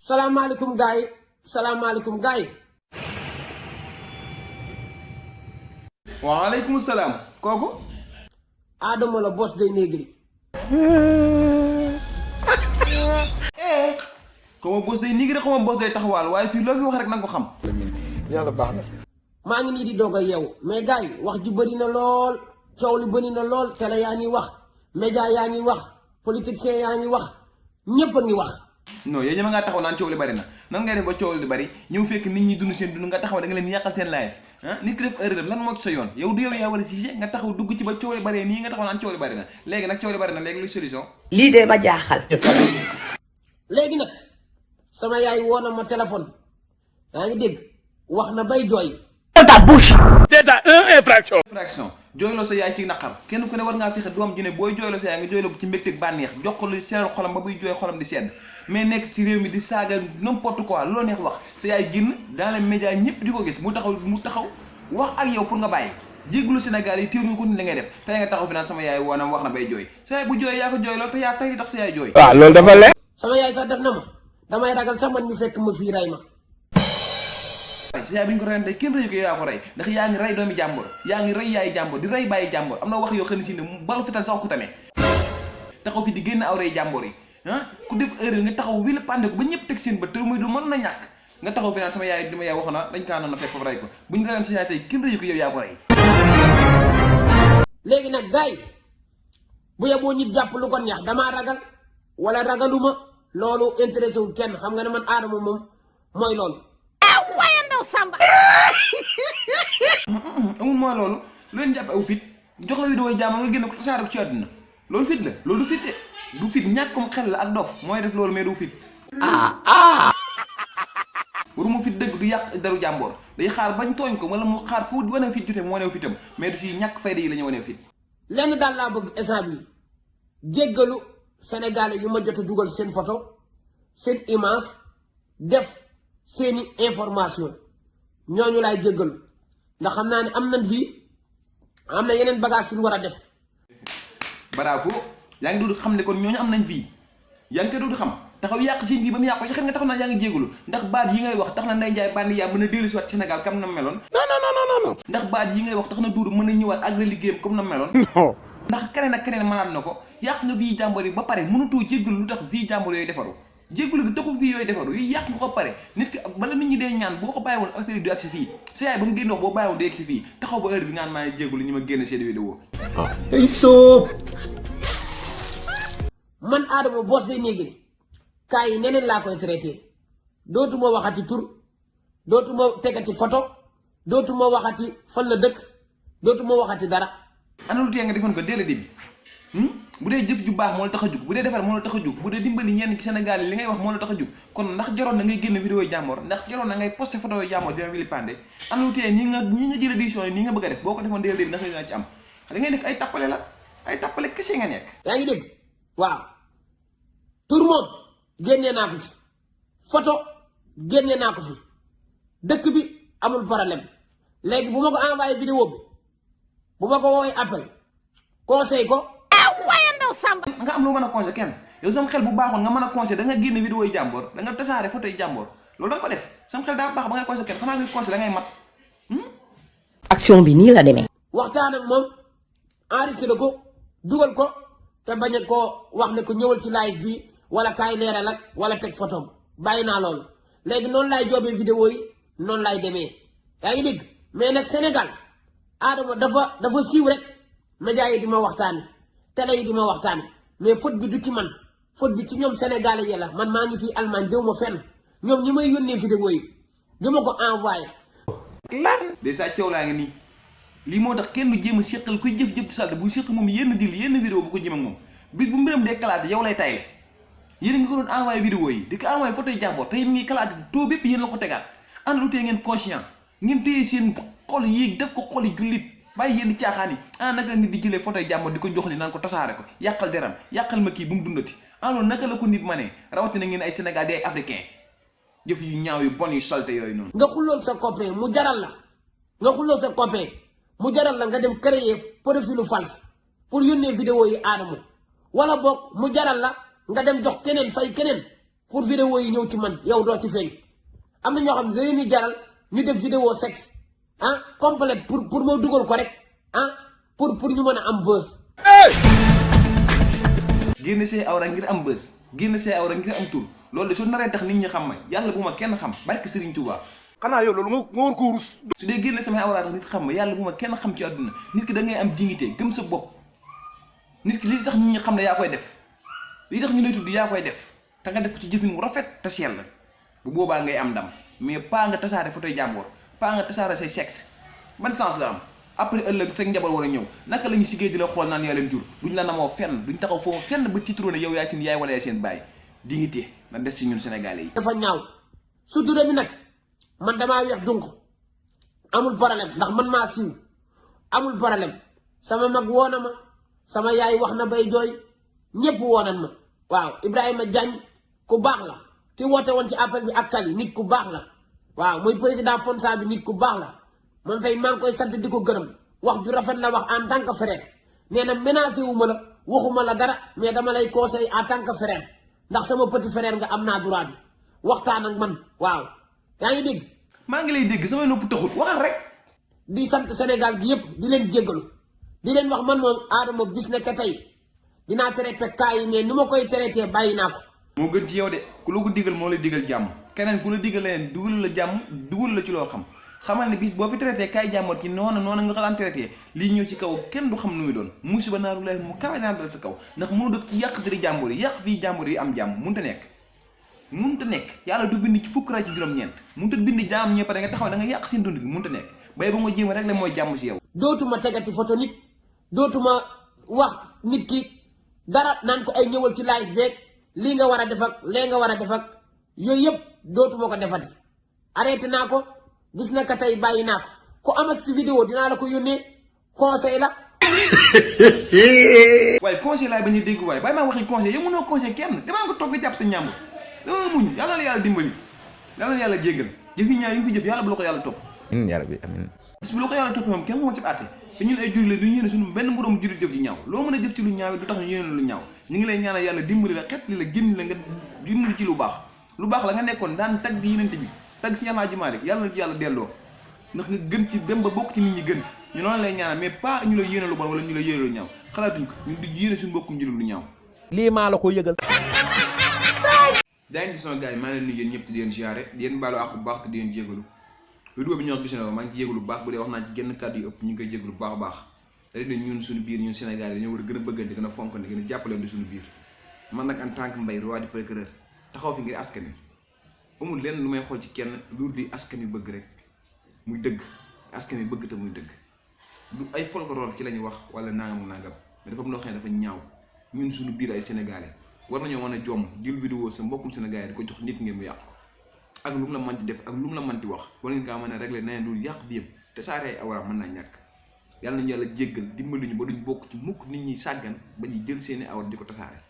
salaamaaleykum gars yi salaamaaleykum gars yi. waaleykum salaam kooku. Adama la boss day négri. xaw ma boss day négri xaw ma boss day taxawaal waaye fii loo fi wax rek na nga ko xam. yàlla baax na. maa ngi nii di doog a yeewu mais gars yi wax ji bëri na lool coow li bëri na lool télé yaa ngi wax média yaa ngi wax politiciens yaa ngi wax ñëpp a ngi wax. non yéen ñëpp ngaa taxaw naan coow li bari na nan ngay def ba coow li bari ñëw fekk nit ñi dund seen dund nga taxaw da nga leen yàqal seen live ah nit ki def erreur lan moo ci sa yoon yow du yow yaa war a siise nga taxaw dugg ci ba coow li bari nii nga taxaw naan coow li bari na léegi nag coow li bari na léegi luy solution. lii de ba jaaxal. léegi nag sama yaay woo na ma téléphone yaa ngi dégg wax na bay jooy. ta bouche. déjà infraction jooyloo sa yaay ci naqar kenn ku ne war ngaa fexe doom ji ne booy jooyloo sa yaay nga jooyloo ko ci mbégteeg bànneex jox ko lu seeral xolam ba buy jooy xolam di sedd mais nekk ci réew mi di saaga n'importe quoi loo neex wax sa yaay génn dans les médias ñëpp di ko gis mu taxaw wax ak yow pour nga bàyyi jégglu Sénégal yi téew nga ko ni li ngay def tey nga taxaw fi naan sama yaay woonam wax na bay jooy sa yaay bu jooy yaa ko jooyloo te yaa tey di tax sa yaay jooy. waaw loolu dafa leer. sama yaay sax def na ma damay ragal sax man ñu fekk ma fii ray ma. sa yaay bu ñu ko reyoon tey kenn reyu ko yaa ko rey ndax yaa ngi rey doomi jàmbur yaa ngi rey yaay jàmbur di rey bàyyi jàmbur am na wax yoo xam ne si ne balu fital sax ku tane taxaw fi di génn aw rey jàmbur yi ku def erreur nga taxaw wi la pande ko ba ñëpp teg seen bët te muy du mën na ñàkk nga taxaw fi naan sama yaay di ma yaay wax na dañ kaa noon na fekk rey ko bu ñu reyoon sa yaay tey kenn reyu ko yow yaa ko rey. léegi nag gars yi bu yeboo nit jàpp lu ko neex damaa ragal wala ragaluma loolu intéressé wul kenn xam nga ne man Adama moom mooy loolu. amul mooy loolu lu leen jàpp aw fit jox la vidéo jàmm nga génn ko tasaare ko ci àdduna loolu fit la loolu du fit de du fit ñàkkum xel la ak dof mooy def loolu mais du fit waruma fit dëgg du yàq daru jàmboor day xaar bañ tooñ ko wala mu xaar fu wane fit jotee mu wanew fitam mais du ci ñàkk fayda yi la ñu wanew fit lenn daal laa bëgg instant bi jéggalu sénégalais yu ma jot a dugal seen photo seen image def seeni information ñooñu laay jéggalu ndax xam naa ne am nañ fii am na yeneen bagage suñu war a def. bravo yaa ngi doodu xam ne kon ñooñu am nañ fii yaa ngi koy doodu xam taxaw yàq seen bii ba mu yàqu xel nga taxaw naa yaa ngi jégalu ndax baat yi ngay wax tax na Ndeye Ndiaye bandi yaa mën a dellu si waat Sénégal comme na meloon. non ndax baat yi ngay wax tax na Doudou mën a ñëwaat ak la liggéeyam comme na meloon. ndax keneen ak keneen mënaat na ko yàq nga fii jàmbur yi ba pare mënutoo jégalu lu tax fii jàmbur yooyu defaru jégalu gi taxul fii yooyu defaru yi yàq nga ko pare nit ki bala nit ñi dee ñaan boo ko bàyyi woon affaire yi du agsi fii sa yaay ba mu génn wax boo bàyyi woon du agsi fii taxaw ba heure bi ngaan maa jégalu ñi ma génn seen vidéo ay soob. man Adama boss day négri kaay yi neneen laa koy traité dootuma waxati tur dootuma tegati photo dootuma waxati fan la dëkk dootuma waxati dara. ana lu tee nga defoon ko dès le début bu dee jëf ju baax moo la tax a jug bu dee defar moo la tax a jug bu dee dimbali ñenn ci Sénégal yi li ngay wax moo la tax a jug kon ndax jaroon na ngay génn vidéo yi jàmmoor ndax jaroon na ngay posté photo yi jàmmoor dina wili pandé ana lu tee ñi nga jël édition yi nii nga bëgg a def boo ko defoon dès le début ndax dina ci am da ngay nekk ay tappale la ay tappale kese nga nekk. yaa ngi dégg waaw tur moom génnee naa ko ci photo génnee naa ko fi dëkk bi amul problème léegi bu ma ko envoyé vidéo bi bu ma ko woowee appel conseil ko. nga am lu mën a conseil kenn yow sama xel bu baaxoon nga mën a conseil da nga génne vidéo yi jàmboor da nga tasaare photo yi jàmboor loolu da nga ko def sama xel daa baax ba ngay conseil kenn xanaa ngay conseil da ngay mat. action bi nii la demee. waxtaan ak moom enregistré ko dugal ko te bañ a koo wax ne ko ñëwal ci live bi wala kaay leeral ak wala teg photom bàyyi naa loolu léegi noonu laay joobee vidéo yi noonu laay demee yaa ngi dégg mais nag Sénégal Adama dafa siiw rek média yi di ma waxtaane télé yi di ma waxtaane mais faute bi du ci man faute bi ci ñoom sénégalais yi la man maa ngi fii Allemagne déw ma fenn ñoom ñi may yónnee vidéo yi di ma ko envoyé. dèjà coow laa ngi nii lii moo tax kenn du jéem a séqal kuy jëf-jëf ci salte bu séq moom yenn dil yenn vidéo bu ko jëm ak moom bi bu mbiram dee kalaate yow lay tayle yéen nga ko doon envoyé vidéo yi di ko envoyé photo yi jàmboor tey mi ngi kalaate taux bépp yéen la ko tegaat ànd lu tee ngeen conscient ngeen téye seen xol yi def ko xoli jullit bàyyi yenn caaxaan yi naka nit di jëlee photo yi jàmboor di ko jox ni naan ko tasaare ko yàqal deram yàqal ma kii bu mu dundati loolu naka la ko nit ma ne rawatina ngeen ay Sénégal di ay africain jëf yu ñaaw yu bon yu salte yooyu noonu. nga xullool sa copain mu jaral la nga xullool sa copain mu jaral la nga dem créer profilu false pour yónnee vidéo yi Adama wala boog mu jaral la nga dem jox keneen fay keneen pour vidéo yi ñëw ci man yow doo ci feeñ am na ñoo xam ne da leen di jaral ñu def vidéo sexe complète pour moo dugal ko rek pour ñu mën a am buzz. génn say awra ngir am buzz génn say awra ngir am tur loolu de su naree tax nit ñi xam ma yàlla bu ma kenn xam barke Serigne Touba. xanaa yow loolu nga war koo rus. su dee génn samay awra tax nit xam ma yàlla bu ma kenn xam ci àdduna nit ki da ngay am dignité gëm sa bopp nit ki li tax nit ñi xam ne yaa koy def li tax ñu lay tudd yaa koy def te nga def ko ci jëfin wu rafet te sell bu boobaa ngay am ndam mais pas nga tasaare photoy jàmboor pas nga tasaare say sexe ban sens la am après ëllëg fekk njaboot war a ñëw naka la ñu siggee di la xool naan yaa leen jur duñ la namoo fenn duñ taxaw foofu fenn ba titroo ne yow yaay seen yaay wala yaay seen baay dignité na des ci ñun sénégalais yi. dafa ñaaw surtout mi nag man damaa weex donc amul problème ndax man maa siiw amul problème sama mag woona ma sama yaay wax na bay jooy ñëpp woonan ma waaw Ibrahima Diagne ku baax la ki woote woon ci appel bi ak Kali nit ku baax la waaw muy président Fonsa bi nit ku baax la man tey maa ngi koy sant di ko gërëm wax ju rafet la wax en tant que frère nee na menacé wu ma la waxuma la dara mais dama lay conseil en tant que frère ndax sama petit frère nga am naa droit bi waxtaan ak man waaw yaa ngi dégg. maa ngi lay dégg samay nopp taxut waxal rek. di sant Sénégal gi yëpp di leen jéggalu di leen wax man moom Adama bis ne ka tey dinaa traité cas yi mais ni ma koy traité bàyyi naa ko. moo gën ci yow de ku la ko digal moo lay digal jàmm keneen ku la digal leen dugal la jàmm dugal la ci loo xam xamal ne bis boo fi traité kaay jàmmoor ci noonu nga ko daan traité lii ñëw ci kaw kenn du xam nu muy doon musiba naaru lay mu kawe naa dal sa kaw ndax mënu dëkk ci yàq dëri jàmboor yi yàq fii jàmboor yi am jàmm munta nekk yàlla du bind ci fukk ra ci juróom-ñeent munta bind jaam ñëpp da nga taxaw da nga yàq seen dund gi munta nekk bay ba nga jéem rek la mooy jàmm si yow. dootuma tegati photo nit dootuma wax nit ki dara naan ko ay ñëwal ci live beeg lii nga war a def ak lee nga war a def ak yooyu yëpp dootuma ko defati arrêté naa ko gis na ka tey bàyyi naa ko ku amat si vidéo dinaa la ko yónnee conseil la. waaye conseil laay bañ a dégg waaye bàyyi maa waxi conseil yow mënoo conseil kenn damaa nga toog nga jàpp sa ñàmb dama muñ yàlla la yàlla dimbali yàlla la yàlla jéggal jëf yi ñaaw yi nga fi jëf yàlla bu la ko yàlla topp. amiin yaa rabbi amiin. bis bu la ko yàlla toppee moom kenn xamoon ci àtte te ñun ay jullit la ñu yéene suñu benn moroom jullit jëf ji ñaaw loo mën a jëf ci lu ñaaw du tax ñu yéene lu ñaaw ñu ngi lay ñaanal yàlla dimbali la xet li la génn la nga dimbali ci lu baax la nga nekkoon daan tagg yenente bi tagg si Alaaji Maalik yàlla na ci yàlla delloo ndax nga gën ci dem ba bokk ci nit ñi gën ñu noonu lay ñaanal mais pas ñu la yéene lu bon wala ñu la yéene lu ñaaw xalaatuñ ko ñun di yéene suñu bokkum jullit lu ñaaw. lii maa la ko yëgal. daa ngi sama gars yi maa leen nuyu yéen ñëpp te di leen ziare di leen baalu ak bu baax te di leen jégalu vidéo bi ñoo gis na maa ngi ci jégalu bu baax bu dee wax naa ci genn kàddu yu ëpp ñu ngi koy jégalu bu baax a baax te di ñun suñu biir ñun Sénégal yi dañoo war a gën a bëggante gën a fonkante gën a jàppale di suñu biir man nag en tant que Mbaye roi du procureur taxaw fi ngir askan wi amul lenn lu may xool ci kenn lu di askan wi bëgg rek muy dëgg askan wi bëgg te muy dëgg du ay folklore ci la ñuy wax wala nangam mais dafa am loo xam ne dafa ñaaw ñun suñu biir ay sénégalais war nañoo mën a jomm jël vidéo sa mbokkum sénégalais di ko jox nit ngeen mu yàq ko ak lu mu la mënti def ak lu mu la mënti wax war ngeen kaa mën a régler nee dul yàq bi yëpp te saare ay awra mën naa ñàkk yàlla nañu yàlla jéggal dimbali ñu ba duñ bokk ci mukk nit ñi sàggan ba ñuy jël seeni awra di ko tasaare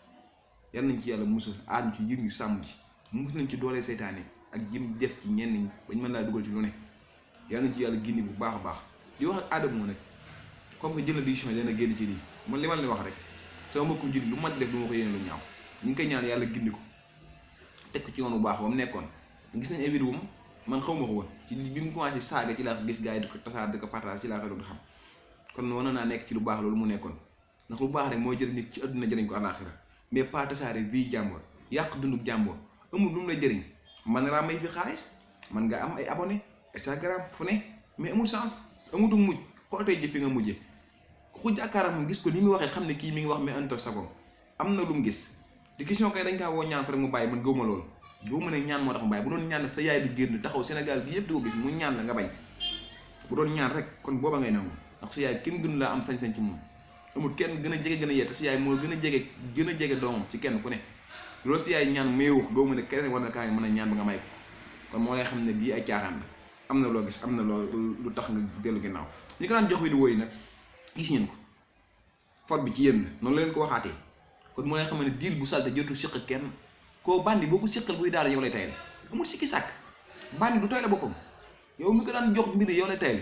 yàlla nañ ci yàlla musul aar ñu ci yër ñu sàmm ci mus nañ ci doolee seytaane ak jëm def ci ñenn ñi bañ mën laa dugal ci lu ne yàlla nañ ci yàlla génne bu baax a baax di wax ak Adama nag comme que jël na décision yi dana génn ci lii man li ma leen wax rek sama mbokkum jullit lu mënti def du ma ko yéene lu ñaaw ñu ngi koy ñaan yàlla gindi ko teg ko ci yoon bu baax ba mu nekkoon gis nañ ay vidéo man xaw ma ko woon ci bi mu commencé saaga ci laa ko gis gars yi di ko tasaar di ko partage ci laa ko doon xam kon war naa nekk ci lu baax loolu mu nekkoon ndax lu baax rek mooy jëriñ nit ci àdduna jëriñ ko àllaaxira mais pas tasaare bii jàmbur yàq dunduk jàmbur amul lu mu la jëriñ man nga laa may fi xaalis man nga am ay abonné Instagram fu ne mais amul chance amutu mujj xool tey jëf fi nga mujjee ku jàkkaaram gis ko ni muy waxee xam ne kii mi ngi wax mais anto sagom am na lu mu gis di question kay dañ kaa woo ñaan ko rek mu bàyyi man gëwuma loolu gëwuma ne ñaan moo tax mu bàyyi bu doon ñaan sa yaay di génn taxaw Sénégal gi yëpp di ko gis mu ñaan la nga bañ bu doon ñaan rek kon booba ngay nangu ndax sa yaay kenn gën laa am sañ-sañ ci moom amul kenn gën a jege gën a yee te sa yaay moo gën a jege doomam ci kenn ku ne loolu sa yaay ñaan meewu doo mën a keneen war na kaa mën a ñaan ba nga may ko kon moo lay xam ne lii ay caaxaan la am na loo gis am na loo lu tax nga dellu ginnaaw ñi ko daan jox vidéo yi nag gis ngeen ko fot bi ci yéen noonu la leen ko waxaatee kon moo lay xam ne diil bu salte jërtu siq kenn koo bandi boo ko siqal buy daal yow lay tayle amul sikki sàkk bandi du tayle boppam yow mi ko daan jox mbir yow lay tayle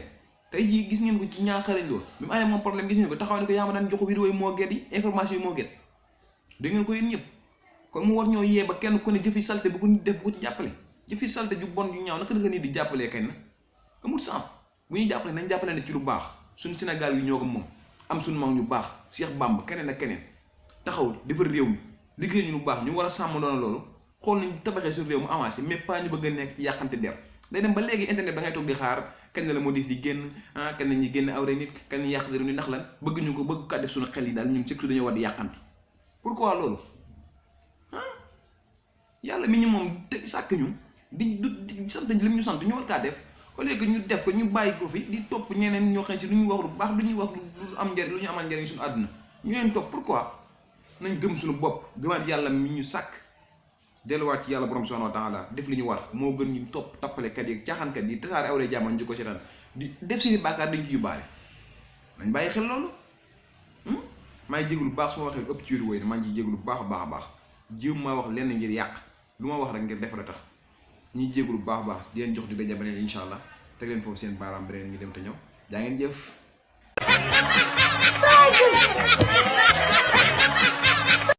tey jii gis ngeen ko ci ñaaxarañ loolu bi mu amee moom problème gis ngeen ko taxaw ne ko yaa ma daan jox vidéo yi moo get yi information yi moo get dégg ngeen ko yéen ñëpp kon mu war ñoo yee ba kenn ku ne jëfi salte bu ko nit def bu ko ci jàppale jëfi salte ju bon ju ñaaw naka la nit di jàppalee kenn amul sens bu ñuy jàppale nañ jàppale ne ci lu baax suñu Sénégal yi ñoo ko moom am suñu mag ñu baax Cheikh Bamba keneen ak keneen taxaw defar réew mi liggéey ñu lu baax ñu war a sàmm doona loolu xool nañ tabaxee suñu réew mu avancé mais pas ñu bëgg a nekk ci yàqante der day dem ba léegi internet da ngay toog di xaar kañ la modif di génn kañ la ñuy génn awre nit kañ la ñuy yàq deru nit ndax lan bëgg ñu ko bëgg kaa def suñu xel yi daal ñun surtout dañoo war di yàqante pourquoi loolu yàlla mi ñu moom te sàkk ñu di sant li mu ñu sant ñu war kaa def au lieu que ñu def ko ñu bàyyi ko fi di topp ñeneen ñoo xam si lu ñuy wax lu baax lu ñuy wax lu am njëriñ lu ñu amal njëriñ suñu àdduna ñu leen topp pourquoi nañ gëm suñu bopp gëmaat yàlla mi ñu sàkk delluwaat ci yàlla borom subhanahu wa taala def li ñu war moo gën ñu topp tappalekat yi caaxaankat yi tasaare awre jàmman ji ko seetaan di def seeni bàkkaar dañ ci yóbbaale nañ bàyyi xel loolu maa ngi jégalu baax su ma waxee ëpp ci wéru woy maa ngi ciy jégalu baax a baax a baax jéem maa wax lenn ngir yàq lu ma wax rek ngir defar a tax ñi jégalu baax a baax di leen jox di daja beneen incha allah teg leen foofu seen baaraam beneen ñu dem te ñëw jaa ngeen jëf